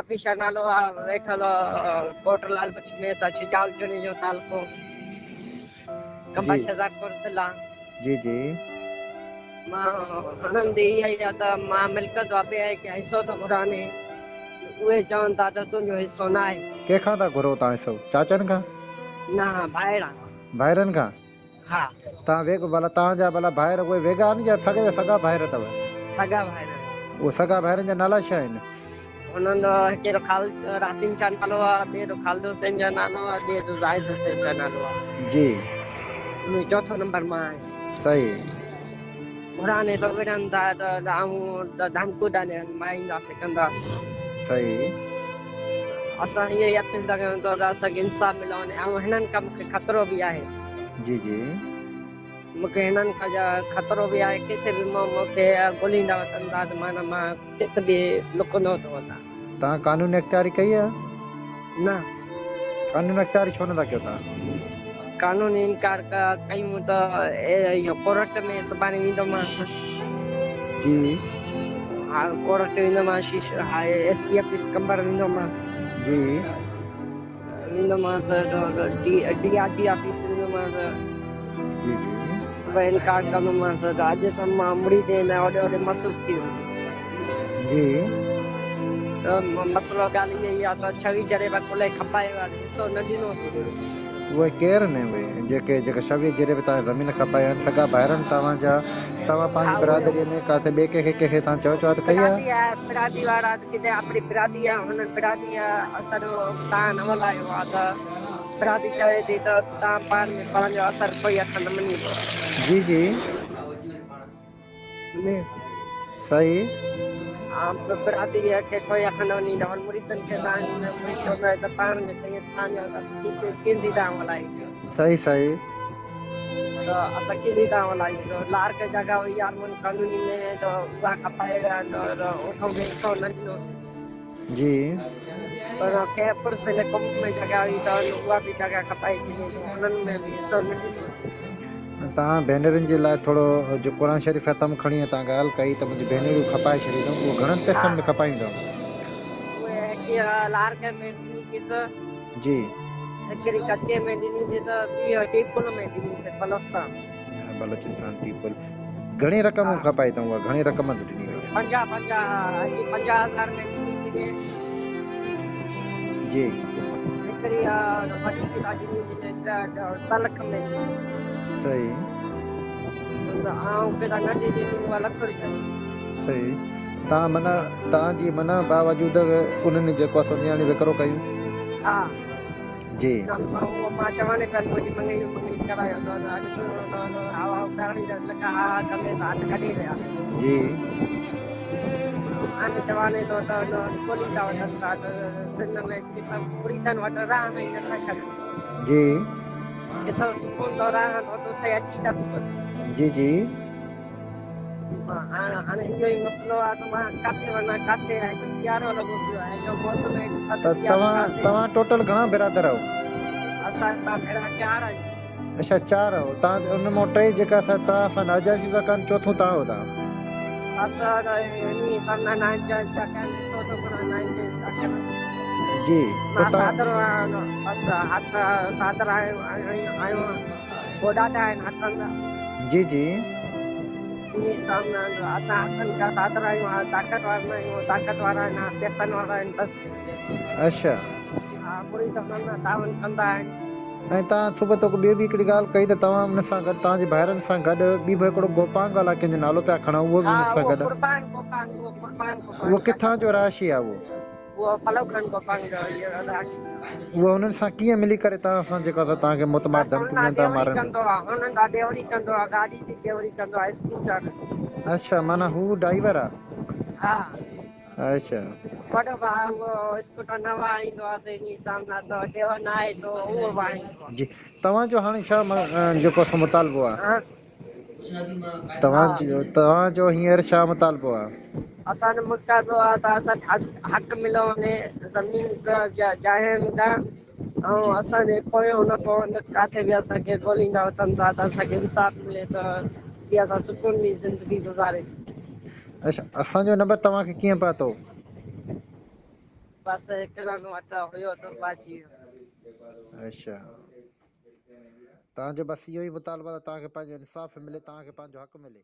رفيع شاهه نالو آ ويٺل ڪوٽ لال بخش ۾ ته شجاع الجني جو تعلقو قمبر جي شهزادپور ضلع. جي جي. مان هنن the اها ئي آ ته مان ملڪيت وابي آهي ڪي حصو ٿو گهران ني اهي چون ٿا ته تنهنجو حصو نه آهي. ڪنهن کان ٿا گهرو توهان حصو؟ چاچن کان؟ نه ڀائران. ڀائرن کان؟ ها. توهان ويڳ ڀلا توهان جا ڀلا ڀائر اهي ويڳا آهن يا سڳا جا سڳا ڀائر اٿو؟ سڳا ڀائر آهن. اهي سڳا ڀائرن جا نالا ڇا آهن؟ هنن جو هڪ جو خالد راسين شاهه نالو آهي، ٻئي جو خالد حسين شاهه نالو آهي، ٻئي جو زاهد حسين شاهه نالو آهي. جي. ان چوٿون نمبر مان آهيان. صحيح. گهران ٿو وڙهن ٿا ته آئون ڌمڪيون ٿا ڏين مان اينداسين ڪنداسين. صحيح. اسان اهو ئي اپيل ٿا ڪيون ته اسان کي انصاف مليو وڃي ۽ هنن کان مون کي خطرو به آهي. جي جي. مون کي هنن کان خطرو به آهي ڪٿي به مون کي ڳوليندا وتن ٿا ته معنيٰ مان ڪٿي به لڪندو ٿو وتان. توهان قانوني اختياري ڪئي آهي؟ نه. قانوني اختياري ڇو نٿا ڪيو توهان؟ قانوني انڪار ڪيون ته اهو ڪورٽ ۾ سڀاڻي ويندومانس. جي. ها ڪورٽ ويندومانس شيش ايس پي آفيس قمبر ويندومانس. جي. ويندومانس ڊي I جي آفيس ويندومانس. جي جي. صبح انڪار ڪندومانس ته اڄ ته مان مڙي ڏي نه اوڏي اوڏي مصروف ٿي ويندس. جي. ته مسئلو ڳالهه اها ئي آهي ته ڇويهه جريب ڪلهي کپائي ويو آهي حصو نه ڏنو اٿس. اهي ڪير آهن اهي جيڪي جيڪي ڇويهه جريب توهان جي زمين کپائي ويا آهن سڳا ڀائر آهن توهان جا توهان ها پنهنجي اهي برادريء ۾ ڪاٿي ٻئي ڪنهن کي ڪنهن کي توهان چئو چوات ڪئي آهي؟ برادي آهي برادي وارا ڪٿي آپڻي برادي آهي هنن برادي اثر توهان نه هلايو آهي ته برادي چوي ٿي ته توهان پاڻ ۾ پنهنجو اثر ڪوئي اسان نه مڃيندو. جي جي. ۾. صحيح. عام برادري کي ڪوئي اک نه ڏيندا ور مريدن کي دانهن ڏيندا مريد چوندا آهن ته پاڻ ۾ سيد پنهنجو اسان ڪنهن جي دانهن هلائي. صحيح صحيح. ته اسان ڪنهن جي دانهن هلائي ته لارڪ جڳهه هئي ارمن ڪالوني ۾ ته اها کپائي ويا ته اتان به حصو نه ڏنو. جي. پر خيرپور سنڌ ڪنب ۾ جڳهه هئي ته اها به جڳهه کپائي ڇڏي ته انهن ۾ به حصو نه ڏنو. توهان ڀينرن جي لاء ٿورو جو قرآن شريف ختم کڻي ۽ توهان ڳالهه ڪئي ته منهنجي ڀينريون کپائي ڇڏيون اٿئون اهو گهڻن پئسن ۾ کپايون اٿئون؟ اهي هڪ لارڪ ۾ ڏني ٿيس. جي. هڪڙي ڪچي ۾ ڏني ٿيس ٻي ٽيپل ۾ ڏني ٿيس بلوچستان. ها بلوچستان ٽيپل گهڻي رقم کپائي اٿئون اها گهڻي رقم ۾ ڏني وئي آهي؟ پنجاهه پنجاهه هڪ 50,000 ۾ ڏني ٿي. جي. هڪڙي وڏي ڪتا ڏني ٿي 2 لک ۾ ڏني. صحيح. آئون ڪتا نه ڏني اها لک روپيا. صحيح تان من تان جي من باوجود انهن جيڪو آ سو نياڻي وڪرو ڪيون. ها. جي. مان چوان پيل منهنجي مڱڻي مڱڻي ڪرايو ته اڄ هوا ڪرڻي لکا ها ها ڪندي ته هٿ ڪڍي ويا. جي. هاڻي چوان ٿو ته ڳوليندا وڃن ٿا ته سنڌ ۾ ڪٿان مريدن وٽ رهڻ ئي نٿا ڇڏن. جي. ڪٿان سڪون ٿو رهڻ ٿو اتي اچي ٿا سگهن. جي جي. هاڻي اهو ئي مسئلو آهي ته مان ڪاٿي وڃان ڪاٿي هڪ سيارو لڳو پيو آهي جو موسم هڪ ٿڌ ته ٿي آهي توهان ڪاٿي. توهان ٽوٽل گهڻا برادر آهيو؟ اسان ٻه ڀيرا چار آهيون. اڇا چار آهيو توهان ان مان ٽي جيڪا سا توهان سان ناجائزي ٿا ڪن چوٿون توهان آهيو توهان. اسان انهي حساب سان ناجائزي ٿا ڪن حصو ٿو گهران ناجائزي ٿا ڪن. جي پوء مان توهان. سادرو آهيان بس هٿ سادرا آهيون گوڏا آهن هٿن جا. جي جي. انهي حساب سان اسان هٿن جا سادرا آهيون طاقت وارا نه آهيون طاقت وارا آهن پئسن وارا آهن بس. اڇا. ها مريد انهن سان تعاون ڪندا آهن. ۽ توهان صبح توڪ ٻيو به هڪڙي ڳالهه ڪئي ته توهان ان سان گڏ توهان جي ڀائرن سان گڏ ٻي به هڪڙو گوپانگ الائي ڪنهن جو نالو پيا کڻو اهو به ها ان سان اهو گڏ قربان گوپانگ اهو قربان گوپانگ اهو چاچا ڪٿان جو رهائشي آهي اهو؟ اهو پلو خان گوپانگ جو رهائشي آهي. اهو انهن سان ڪيئن ملي ڪري توهان سان جيڪو آهي سو توهان کي موتمار بس هن ڌمڪيون سان ڏين ٿا ڏيوري مارن ڪندو آهي هنن سان ڏيوري ڪندو آهي گاڏي جي ڏيوري ڪندو آهي اسڪوٽر. اڇا معنيٰ هو ڊرائيور آهي. ها. اڇا. وڏو ڀاء اهو اسڪوٽر نه وهائيندو آهي ته انهي حساب سان ته ڊيور نه آهي ته اهو وهائيندو آهي. جي توهان جو هاڻي ڇا جيڪو سو مطالبو آهي؟ ها. توهان جو توهان جو هينئر ڇا مطالبو آهي؟ اسان جو مطالبو آهي ته اسان کي حق مليو وڃي زمين جاين کان ۽ جي. اسان جي پويون نه پون ڪاٿي به اسان کي ڳوليندا وتن ٿا ته اسان کي انصاف ملي ته جيئن اسان سڪون جي زندگي گذاري سگهون. اڇا اسان جو نمبر توهان کي ڪيئن پاتو؟ بس هڪڙن وٽ هيو ته بچي ويو. اڇا توهان جو بس اهو ئي مطالبو آهي ته توهان کي پنهنجو انصاف ملي توهان کي پنهنجو حق ملي.